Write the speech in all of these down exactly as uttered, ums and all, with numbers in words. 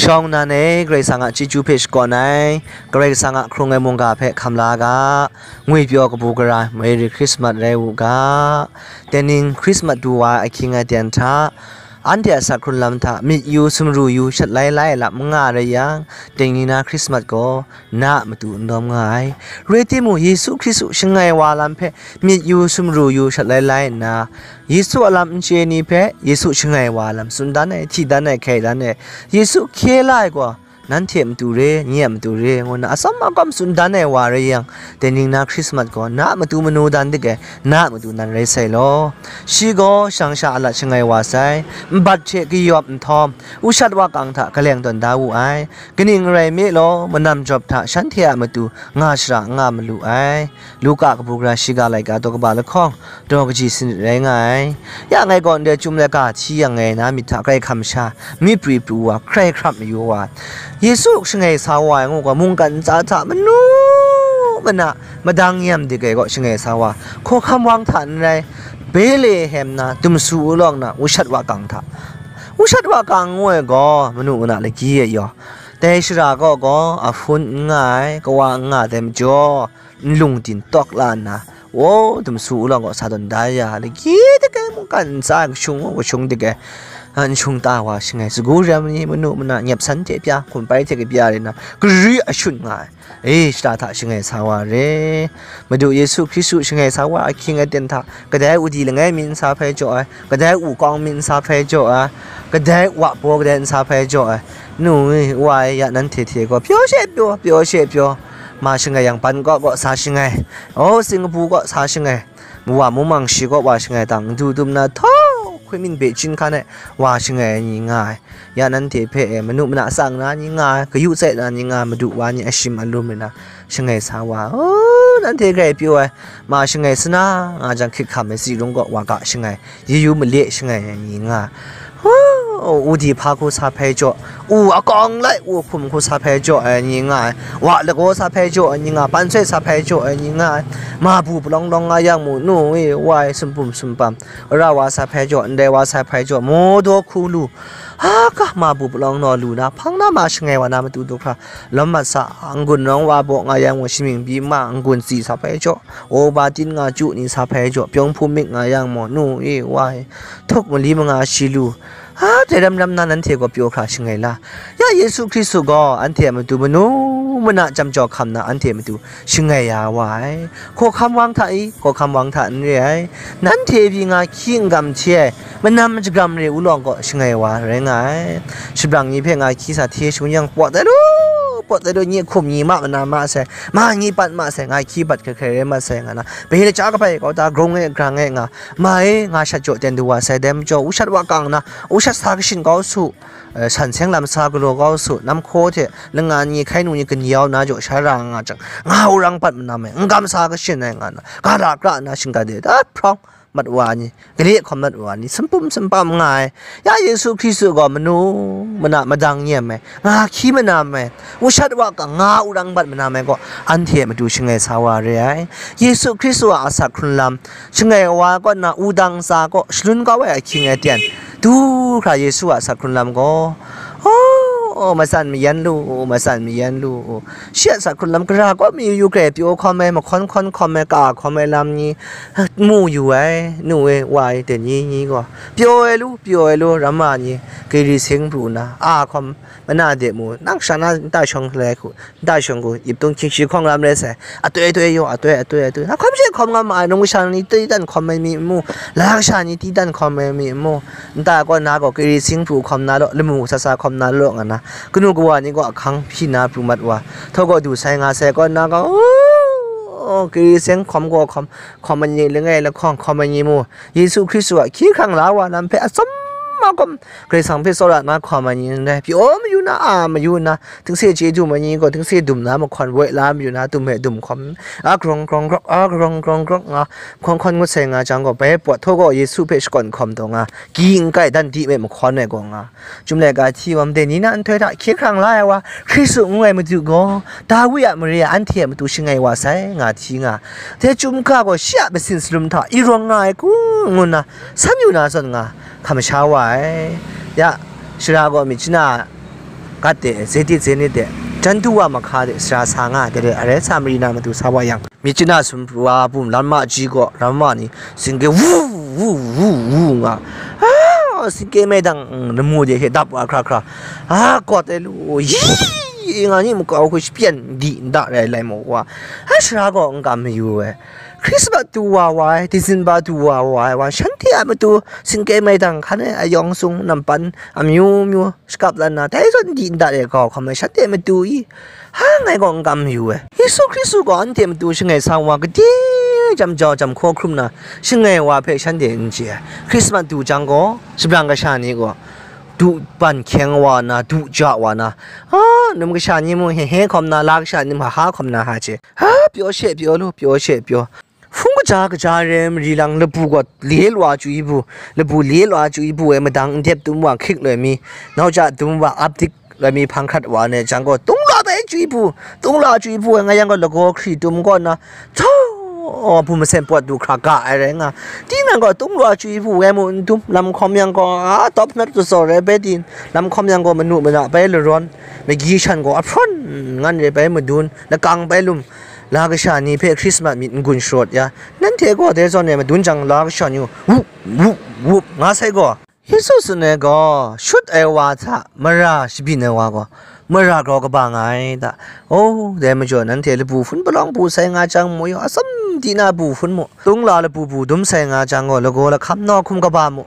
Shawng nnan e, Karai Kasang a chyeju hpe shakawn ai, Karai Kasang a hkrung ai mungga hpe hkam la ga, ngwipyaw kabu gara Merry Christmas rai u ga. Tening Christmas du wa ai ahkying aten hta, anhte a asak hkrun lam hta myit yu, sumru yu, shat lai lai lam n nga rai yang, tening na Christmas gaw na a matu n dawm nga ai. Rai timung, Yesu Hkristu shangai wa lam hpe myit yu, sumru yu, shat lai lai nna, Yesu a lam n chye ni hpe Yesu shangai wa lam tsun dan ai, hti dan ai, hkai dan ai, Yesu hkye la ai gaw, nanhte a matu re, nye a matu re, ngu nna atsawm akawm tsun dan ai wa rai yang, tening na Christmas gaw na a matu manu dan dik ai, na a matu nan rai sai law. Shi gaw shang sha a lat shangai wa sai, nbat hte kayawp nhtawm, ushat wakang hta kaleng tawn da wu ai. Kaning rai nme law, manam jawp hta shanhte a matu nga shara n nga malu ai. Luka kabu gara shiga laika daw kaba lahkawng, daw kaji sanit rai nga ai. Ya ngai gaw ndai chyum laika hti yang ngai na myit hta hkrai hkam sha, mi pri pru wa, hkrai hkrap mayu wa, Yesu shangai sa wa ai ngu gaw, mungkan ntsa hta manu mana madang yam dik ai gaw shangai sa wa, hkawhkam wang hta n rai, Betlehem na, dumsu ulawng na, ushat wakang hta. Ushat wakang ngu ai gaw, manu mana lagyi e yaw, dai shara kaw gaw, ahpun n nga ai, kawa n nga ai dai majaw, nlung din tawk la nna, o, dumsu ulawng gaw sa tawn da ya, lagyi dik ai mungkan ntsa ai kashung u kashung dik ai, a, n shung ta wa shangai, sagu rem ni, manu mana nyep san hte pya, hkum pai hte kapya rai nna, gari ashun nga ai, e, shata hta shangai sa wa re. Madu Yesu Hkristu shangai sa wa ahkying aten hta, kadai udi langai mi n sa hpai jaw ai, kadai u kawng mi n sa hpai jaw ai, kadai wa baw kadai n sa hpai jaw ai, nu e, wa e, ya nanhte hte gaw pyaw she pyaw, pyaw she pyaw, ma shangai yang, ban kaw kaw sa shangai, o, Singkapu kaw sa shangai, wa mung mang shi kaw wa shangai tang, ndu dum na htawk hkwi min bye chyinghkan e wa shangai ai ni nga ai. Ya nanhte hpe e, manu mana tsang na ni nga ai, kayu tsai na ni nga ai, madu wa ni ashim alum rai na shangai sa wa, o, nanhte grai pyaw ai, ma shangai sana nga jang, hkrit hkam ai, tsi rung kaw wa ga shangai, yu yu male shangai ai ni nga ai. Hu, udi hpa hku sa hpai jaw, u akawng lai, u hkum hku sa hpai jaw ai ni nga ai, wa lagaw sa hpai jaw ai ni nga ai, pansoi sa hpai jaw ai ni nga ai, mabu palawng lawng nga yang mu, nu e, wa e, sumpum sumpam, ara wa sa hpai jaw, ndai wa sa hpai jaw, mawdaw hku lu, ha ga, mabu palawng naw lu na, hpang na ma shangai wa na matu du hkra, lawm mat sa, anggun rawng wa baw nga yang mu, shamying byi ma, anggun tsi sa hpai jaw, o, ba tin nga chyu ni sa hpai jaw, pyawng hpum myit nga yang mu, nu e, wa e, htuk mali manga shi lu, ha, dai ram ram na nanhte gaw pyaw hkra shangai la. Ya Yesu Hkristu gaw anhte a matu manu mana jam jaw hkam na anhte a matu shangai ya wa ai. Hkawhkam wang hta i, hkawhkam wang hta n re ai. Nanhte pyi nga hkyi n-gam hti ai, manam majagram re ulawng kaw shangai wa rai nga ai. Shabrang ni hpe nga hkyi sa hti shangun yang, pawt ai lu, pawt ai lu, nye hkum ni ma mana ma sai, ma ni pat ma sai, nga hkyi bat hkrai hkrai rai ma sai, nga na, bai laja kabai kau ta, grung e, grang e nga, ma e, nga shat jaw ten du wa sai, dai majaw, ushat wa kang na, ushat sa kashin kau su, eh, san seng lam sa galaw kau su, nam hkaw hte langa ni, hkai nu ni, kan yau na jaw sha ra nga jang, nga urang pat manam e, n-gam sa kashin ai nga na, ga ra kra na, shingga de da hprawng mat wa ni, gale hkawm mat wa ni, sumpum sumpam nga ai, ya Yesu Hkristu gaw manu mana madang nyem ai, nga hkyi manam ai, ushat wa kang nga urang bat manam ai gaw, anhte a matu shangai sa wa re ai. Yesu Hkristu a asak hkrun lam shangai wa kaw nna, wudang tsa kaw shalun kau ai ahkying aten, du hkra Yesu a asak hkrun lam gaw, oh, matsan mayan lu u, matsan mayan lu u. Shi a asak hkrun lam gara kaw mayu yu grai pyaw hkawm ai, mahkawn hkawn hkawm ai, ka hkawm ai lam ni, mu yu ai, nu e, wa e, dai ni ni gaw, pyaw ai lu, pyaw ai lu, ramma ni, kiri sing pru na, a hkawm, mana de mu, nang sha na nta shawng lai hku, nta shawng hku, ip tung hkying shi hkawng lam rai sai, atoi atoi yaw, atoi, atoi, atoi, na hkawm she hkawm nga ma ai, nungshang ni taidan hkawm ai mi n mu, la kasha ni taidan hkawm ai mi n mu, nta kaw na gaw, kiri sing pru hkawm na law, lamu sat sa hkawm na law, nga na, kanu kawa ni gaw ahkang hpyi na pru mat wa, htaw gaw du sai nga sai kaw na gaw, oh, kiri sing hkawm gaw hkawm, hkawm ai ni langai lahkawng, hkawm ai ni mu, Yesu Hkristu a hkyi hkrang la wa lam hpe atsawm A gawm, Karai Kasang hpe tsawra na hkawm ai ni ndai, pyaw mayu na, a mayu na, tingse chye dum ai ni gaw, tingse dum na mahkawn woi la mayu na, dum hpe dum hkawm, a grawng grawng grawk, a grawng grawng grawk nga, hkawn hkawn ngut sai nga jang gaw, bai pawt htaw gaw Yesu hpe shakawn hkawm taw nga, gyi n kai dan di me mahkawn ai gaw nga, Chyum laika hti wa, made ni na nhtoi hta hkye hkrang la ai wa, Hkristu ngu ai Madu gaw, Dawi a mare a anhte a matu shangai wa sai, nga hti nga. Dai chyum ga gaw shi a masin salum hta irawng nga ai kun ngu nna, san yu na zawn nga, hkam sha wa ai. Ya, shara gaw myit chana gat de, zeti zenit de, jan du wa mahka de, sara sa nga ai, dai re ai rai, Samari na matu sa wa yang, myit chana sumpu wa bum lam ma ji gaw, lam ma ni, singke wu, wu, wu, wu nga, a, singke maidang, mm, lamu de hte dap wa hkra hkra, a, kawt ai lu, yi nga ni makau hku shapyan di nda rai lai maw wa, a, shara gaw n kam mayu ai. Hkrismat du wa wa ai, Disemba du wa wa ai wa, shanhte a matu singke maidang hkan e ayawng sung nampan amyu myu shakap lan na, dai zawn di ndat e grau hkam ai shanhte matu i, ha ngai gaw n kam mayu ai. Yesu Hkristu gaw anhte matu shangai sa wa, gade jam jau jam hkaw hkrum na shangai wa hpe shanhte n chye ai. Hkrismat du jang gaw, shabrang kasha ni gaw, du ban hkyeng wa na, du ja wa na, a, num kasha ni mung he he hkawm na, la kasha ni mung ha ha hkawm na, ha che, ha, pyaw she pyaw lu, pyaw she pyaw. Hpung kaja kaja re ai mari lang, labu gaw le lwa chyu i bu, labu le lwa chyu i bu ai madang ndep dum wa hkrik loi mi, nau ja dum wa ap dik loi mi hpang hkrat wa ne jang gaw, tung lwa bai chyu i bu, tung lwa chyu i bu ai nga yang gaw, lagaw hkri dum kaw nna, htaw, bu masen pawt du hkra ga ai rai nga, tinang gaw tung lwa chyu i bu ai mu n dum, lam hkawm yang gaw, a, tawp nat tsawt tsawt rai bai tin, lam hkawm yang gaw, manu mana bai larawn, magyi shan gaw ahprawn ngan re bai madun, lakang bai lum, la kasha ni hpe Hkrismat myit n-gun sharawt ya, nanhte gaw dai zawn e madun jang, la kasha ni wup, wup, wup nga sai gaw, Yesu tsun ai gaw, shut ai wa hta mara shabyin ai wa gaw, mara grau kaba nga ai ta? O, dai majaw, nanhte labu hpun palawng bu sai nga jang mu yaw, atsam di na bu hpun mu, tungla labu bu dum sai nga jang gaw, lagaw lahkam nawhkum kaba mu,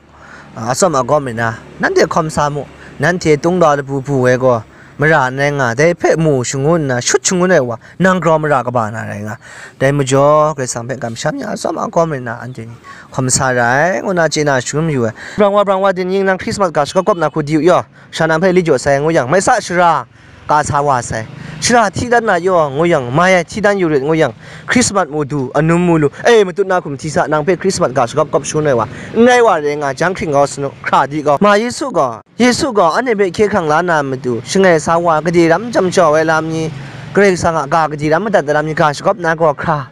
atsawm agawm rai na, nanhte hkawm sa mu, nanhte tungla labu bu ai gaw, mara n rai nga, dai hpe mu shangun nna, shut shangun ai wa, nang grau mara kaba na rai nga. Dai majaw, Karai Kasang hpe kamsham ya, atsawm agawm rai na, anhte ni hkawm sa ra ai, ngu na chye na shangun mayu ai. Brang wa, brang wa, dinnying nang Hkrismat ga shagawp gawp na hku di u yaw, sha nang hpe li jaw sai ngu yang, mai sa, shara ka sa wa sai. Shara hti dan na yaw, ngu yang, mai ai hti dan yu rit, ngu yang, Hkrismat mu du, anum mu lu, e, matut na hkum hti sa, nang hpe Hkrismat ga shagawp gawp shangun ai wa, n rai wa rai nga, jang hkring kau sanu, hkra di kau, ma Yesu gaw. Yesu gaw anhte hpe hkye hkrang la na matu, shangai sa wa, gade ram jam jau ai lam ni, Karai Kasang a ga gade ram madat ai lam ni ga shagawp na gaw hkra,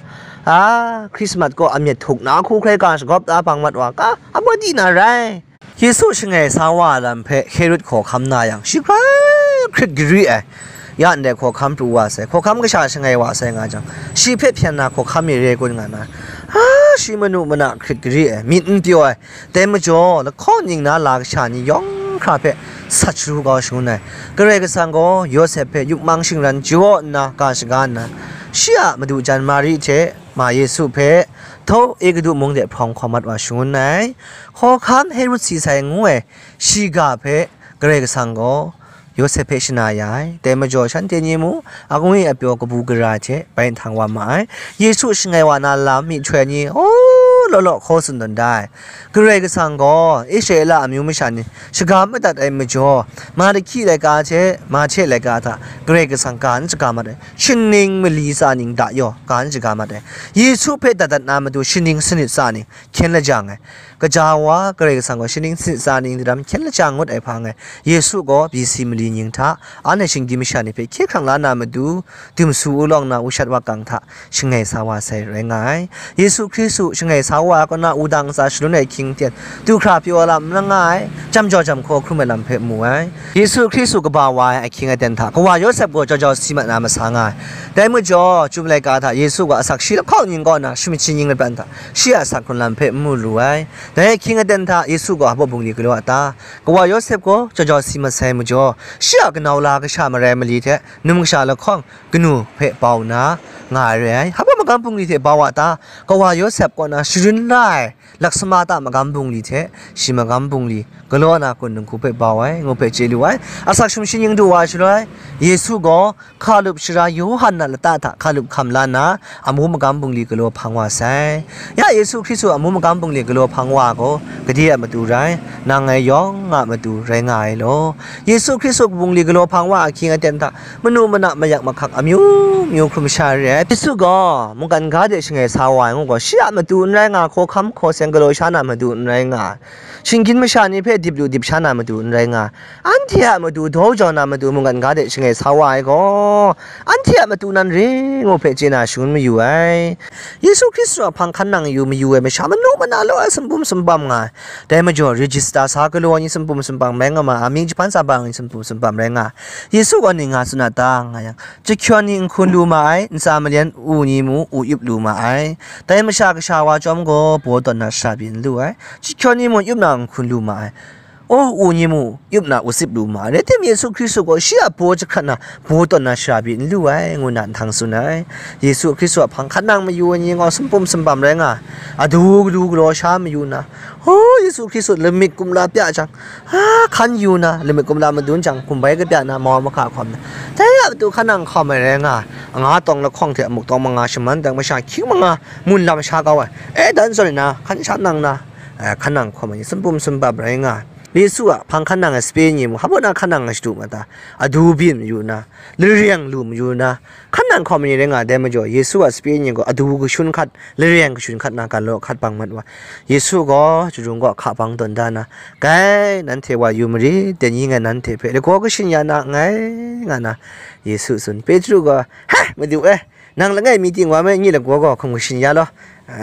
a, Hkrismat gaw amyat htuk na hku hkrai ga shagawp da bang mat wa, ga, a, bawdi na rai. Yesu shangai sa wa ai lam hpe Herod hkawhkam na yang, shi hkrai hkrit gari ai. Ya ndai hkawhkam pru wa sai, hkawhkam kasha shangai wa sai nga jang, shi hpe hpyen na hkawhkam mi re kun nga na, a, shi manu mana hkrit gari ai, myit n pyaw ai, dai majaw, lahkawng ning na la kasha ni yawng hkra hpe sat sharu kau shangun ai. Karai Kasang gaw Yawsep hpe yupmang shingran jaw nna ga shaga nna, shi a madu jan Mari hte ma Yesu hpe, htaw, Egutu mung de hprawng hkawm mat wa shangun ai. Hkawhkam Herod si sai ngu ai shiga hpe Karai Kasang gaw Yawsep hpe shana ya ai. Dai majaw, shanhte ni mu, akungwi apyaw kabu gara hte bai nhtang wa ma ai. Yesu shangai wa na lam myihtoi ni, o, law law hkaw tsun tawn da ai. Karai Kasang gaw Israela amyu masha ni shaga madat ai majaw, Mardohki laika hte Mahte laika hta Karai Kasang ga n shaga mat ai. Shaning mali tsa ning da yaw ga n shaga mat ai. Yesu hpe dat dat na matu shaning sanit tsa ning hkyen lajang ai. Kaja wa Karai Kasang gaw shaning sanit tsa ning daram hkyen lajang ngut ai hpang e, Yesu gaw B C mali ning hta, anhte shinggyim masha ni hpe hkye hkrang la na matu, dum su u lawng na, wushat wakang hta shangai sa wa sai rai nga ai. Yesu Hkristu shangai sa wa ai kaw na, wudang ntsa shalun ai ahkying ten, du hkra pyaw lam n nga ai, jam jau jam hkaw hkrum ai lam hpe mu ai. Yesu Hkristu kaba wa ai ahkying aten hta, kawa Yawsep gaw jau jau si mat na masa nga ai. Dai majaw, Chyum laika hta Yesu gaw asak shi lahkawng ning kaw na, sumshi ning lapran hta shi a asak hkrun lam hpe n mu lu ai. Dai ahkying aten hta Yesu gaw hpa bungli galaw a ta? Kawa Yawsep gaw jau jau si mat sai majaw, shi a kanau la kasha marai mali hte, num kasha lahkawng kanu hpe bau nna nga ai re ai. Hpa magam bungli hte bau a ta? Kawa Yawsep kaw na sharin la ai laksama ta magam bungli hte shi magam bungli galaw na kun dinghku hpe bau ai, ngu hpe chye lu ai. Asak sumshi ning du wa ai shaloi, Yesu gaw hkalup sara Yawhan a lata hta hkalup hkam la nna, amu magam bungli galaw hpang wa sai. Ya Yesu Hkristu amu magam bungli galaw hpang wa gaw, Gade a matu rai, nang ngai yawng a matu rai nga ai law. Yesu Hkristu kabungli galaw hpang wa ahkying aten hta, manu mana mayak mahkak amyu myu hkrum sha re ai. Yesu gaw mungkan ga de shangai sa wa ai ngu gaw, shi a matu n rai nga, hkawhkam hkaw seng galaw sha na matu n rai nga, shinggyim masha ni hpe dip lu dip sha na matu n rai nga, anhte a matu daw jau na matu mungkan ga de shangai sa wa ai gaw, anhte a matu nan re ngu hpe chye na shangun mayu ai. Yesu Hkristu a hpang hkan nang yu mayu ai masha manu mana law ai sumpu sumpam nga ai. Dai majaw, rejista sa galaw ai ni sumpu sumpam rai nga ma, amying jahpan sa bang ai ni sumpu sumpam rai nga ai. Yesu gaw ning nga tsun a ta, nga yang, chyahkyawn ni nhkun lu ma ai, ntsa malyan u ni mu u yup lu ma ai. Dai Masha Kasha wa chyawm gaw, baw tawn na shara pyi n lu ai. Chyahkyawn ni mung yup na nhkun lu ma ai. O, u ni mu yup na u sip lu ma ai. Rai tim, Yesu Hkristu gaw shi a baw jahkrat na, baw tawn na shara pyi n lu ai, ngu na nhtang tsun ai. Yesu Hkristu a hpang hkan nang mayu ai ni gaw, sumpu sumpam rai nga, adu gadu galaw sha mayu na, o, Yesu Hkristu lamik kumla pya jang, a, hkan yu na, lamik kumla madun jang, hkum bai kapya na, mawa mahka hkawm na, dai a matu hkan nang hkawm ai rai nga, anga tawng lahkawng hte amuk tawng manga shaman dang masha hkying manga mun lam sha kau ai. E, dan zawn na, hkan sha nang na, e, hkan nang hkawm ai ni sumpu sumpam rai nga. Yesu a hpang hkan nang ai sape ni mung, hpa baw na hkan nang ai shadu ma ta? Adu byin mayu na, lareng lu mayu na, hkan nang hkawm ai ni rai nga ai dai majaw, Yesu a sape ni gaw adu kashun hkat, lareng kashun hkat na, galaw hkat bang mat wa. Yesu gaw charung kaw hka bang tawn da na, "Gai, nanhte wa yu marit, dai ni ngai nanhte hpe lagaw kashin ya na nngai," nga na, Yesu tsun. Petru gaw, "He, Madu e, nang langai mi ting wa me, nye lagaw gaw hkum kashin ya law,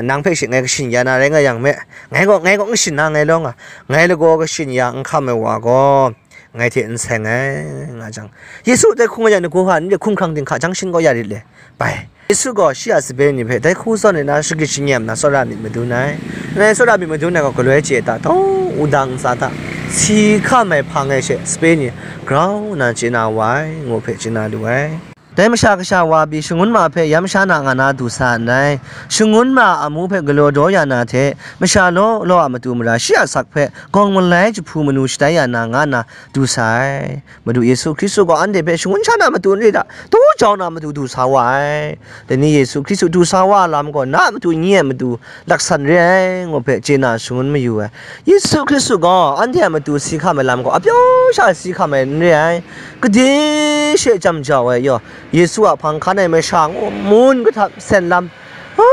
nang hpe she ngai kashin ya na rai nga yang me, ngai gaw, ngai gaw n kashin na ngai law nga, ngai lagaw kashin ya n hkam ai wa gaw, ngai hte n seng ai," nga jang, Yesu dai hkung nga yang, lagaw hka ni de hkumhkrang dinghka jang shin kau ya rit le, bai. Yesu gaw shi a sape ni hpe dai hku zawn nna shagrit shingnyam na tsawra myit madun ai. Ngai tsawra myit madun ai gaw galoi chye ai ta? Taw, wudang ntsa hta si hkam ai hpang e she sape ni grau nna chye na wa ai, ngu hpe chye na lu ai. Dai Masha Kasha wa pyi shangun ma hpe yam sha na nga na du sa ndai. Shangun ma a amu hpe galaw daw ya na hte, masha law law a matu mara shi a asak hpe gawng malai jahpu manu shatai ya na nga na du sa ai. Madu Yesu Hkristu gaw anhte hpe shangun sha na matu n re da, daw jau na matu du sa wa ai. Dai ni Yesu Hkristu du sa wa ai lam gaw, na a matu n ye ai matu laksan re ai, ngu hpe chye na shangun mayu ai. Yesu Hkristu gaw anhte a matu si hkam ai lam gaw, apyaw sha si hkam ai n re ai. Gade she jam jau ai yaw, Yesu a hpang hkan ai masha ngu mun kahtap sen lam, a,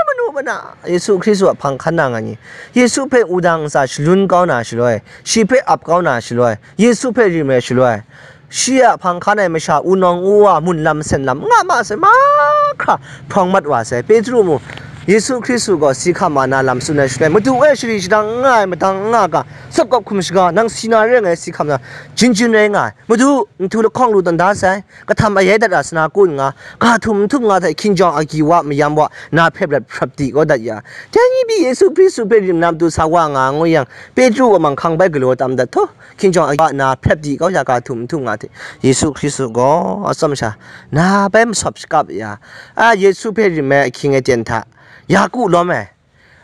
manu mana Yesu Hkristu a hpang hkan na nga ni, Yesu hpe wudang ntsa shalun kau na shaloi, shi hpe ap kau na shaloi, Yesu hpe rim ai shaloi, shi a hpang hkan ai masha wunawng wuwa mun lam sen lam nga ma sai, mahkra hprawng mat wa sai. Petru mung Yesu Hkristu gaw si hkam ma na lam tsun ai shaloi, "Madu e, shari shadang n nga ai madang n nga ga, sawp kap hkum shaga, nang si na re ai ngai si hkam na, jin jin rai nga ai. Madu, nhtu lahkawng lu tawn da sai, kahtam ayai dat ra sana kun nga, ga htum n htum nga hte hkinjawng agyi wa mayam wa na hpe rat hprap di kau dat ya." Dai ni pyi Yesu Hkristu hpe rim na matu sa wa nga ngu yang, Petru gaw manghkang bai galaw tam dat htaw, hkinjawng agyi wa na hprap di kau ya, ga htum n htum nga hte Yesu Hkristu gaw atsawm sha na bai masawp shakap ya. A, Yesu hpe rim ai ahkying aten hta, Yaku lawm ai.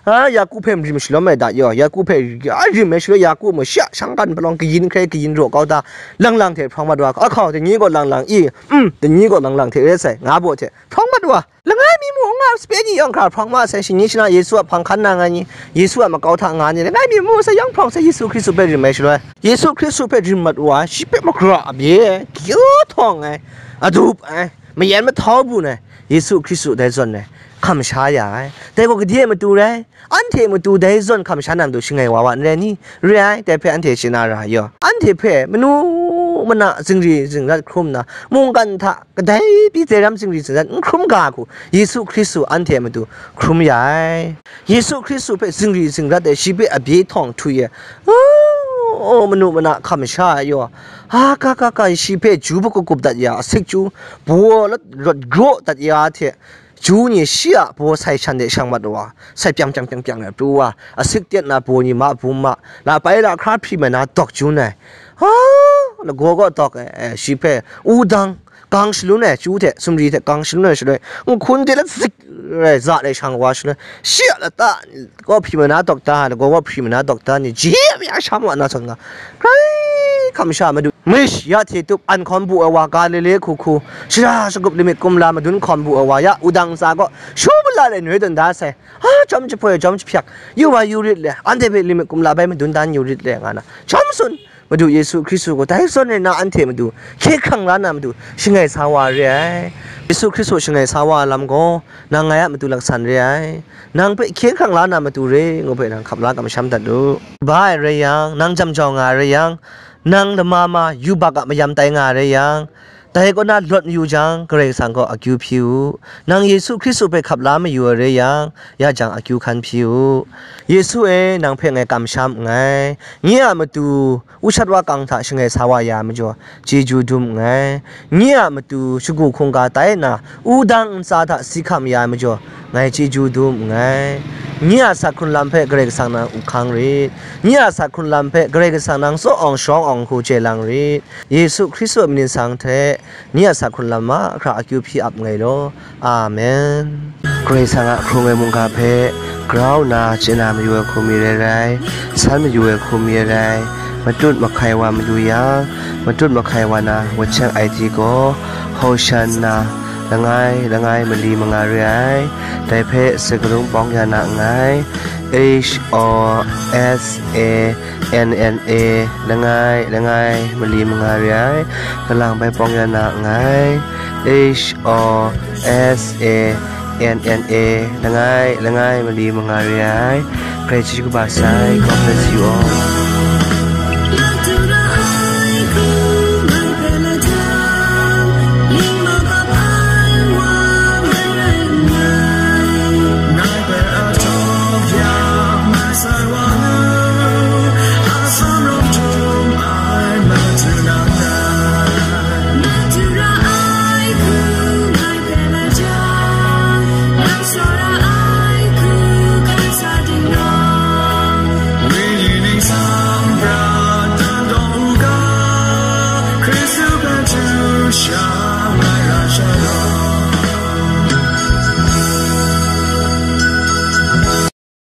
A, Yaku hpe marim shalawm ai da yaw, Yaku hpe a rim ai shaloi, Yaku mung shi a shangkan palawng kayin hkrai kayin raw kau da, lang lang hte hprawng mat wa, ahkau, dai ni gaw lang lang i, um, dai ni gaw lang lang hte rai sai, nga baw hte hprawng mat wa. Langai mi mu n nga, sape ni yawng hkra hprawng ma sai, shani shana Yesu a hpang hkan na nga ni, Yesu a makau hta nga ni, langai mi mu sai, yawng hprawng sai, Yesu Hkristu hpe rim ai shaloi, Yesu Hkristu hpe rim mat wa, shi hpe magara abye, kyu htawng ai, adup ai, mayan mahtau bun ai, Yesu Hkristu dai zawn ai, hkam sha ya ai. Dai gaw gade ai matu rai? Anhte matu dai zawn hkam sha na matu shangai wa wa n rai ni? Re ai, dai hpe anhte chye na ra yaw. Anhte hpe manu mana zingri zingrat hkrum nna, mungkan hta kadai pyi dai ram zingri zingrat n hkrum ga hku, Yesu Hkristu anhte a matu hkrum ya ai. Yesu Hkristu hpe zingri zingrat ai, shi hpe abye htawng htwi ai, o, manu mana hkam sha ai yaw, a, ka, ka, ka, shi hpe ju hpagup gup dat ya, asik chyu, baw rawt, rawt graw dat ya hte, Ju ni shi a baw sai shan de shang mat wa, sai pyang pyang pyang pyang ai pru wa, asik tet na baw ni ma bum ma, la pai la hkra hpri mai na dawk ju nai. Ha, lagaw gaw dawk ai, eh, shi hpe wudang gang shalun ai, ju hte sumri hte gang shalun ai shaloi, nhkun de la zik rai za rai shang wa shaloi, shi a lata gaw hpri mai na dawk ta, lagaw gaw hpri mai na dawk ta ni, ji mi a sham wa na sawn nga, grai hkam sha madu, mish ya hte tup an hkawm bu ai wa, Galile hku hku, shara shagup lamik kumla madun hkawm bu ai wa ya, wudang ntsa gaw, shu la le noi tawn da sai. Ha, chyawm jahpoi, chyawm jahpyak, yu wa yu rit le, anhte hpe limit kumla bai madun dan yu rit le, nga na, chyawm sun, Madu Yesu Hkristu gaw dai zawn rai nna anhte matu hkye hkrang la na matu shangai sa wa re ai. Yesu Hkristu shangai sa wa ai lam gaw, nang ngai a matu laksan re ai. Nang hpe hkye hkrang la na matu re, ngu hpe nang hkap la kamsham dat u. Ba ai rai yang, nang jam jau nga ai rai yang, nang lama ma yubak a mayam tai nga ai rai yang, dai kaw na lawt mayu jang, Karai Kasang gaw akyu hpyi u. Nang Yesu Hkristu hpe hkap la mayu ai rai yang, ya jang akyu hkan hpyi u. Yesu e, nang hpe ngai kamsham nngai. Nye a matu, ushat wakang hta shangai sa wa ya ai majaw, chyeju dum nngai. Nye a matu, shagu hkungga tai nna, wudang ntsa hta si hkam ya ai majaw, ngai chyeju dum nngai. Nye a sak hkrun lam hpe Karai Kasang nang up hkang rit. Nye a sak hkrun lam hpe Karai Kasang nang tsaw awng sharawng awng hku chye lang rit. Yesu Hkristu a myit ningsang hte nye a sak hkrun lam mahkra akyu hpyi ap nngai law. Amen. Karai Kasang a hkrung ai mungga hpe grau nna chye na mayu ai hku mi rai rai, san mayu ai hku mi rai rai, matut mahkai wa mayu yang, matut mahkai wa na wuncheng I D gaw, Hosanna, langai, langai mali manga re ai. Dai hpe sakarung pawng ya na nngai. H O S A N N A, langai, langai mali manga re ai. Galang bai pawng ya na nngai. H O S A N N A, langai, langai mali manga re ai. Karai chyeju kaba sai. God bless you all.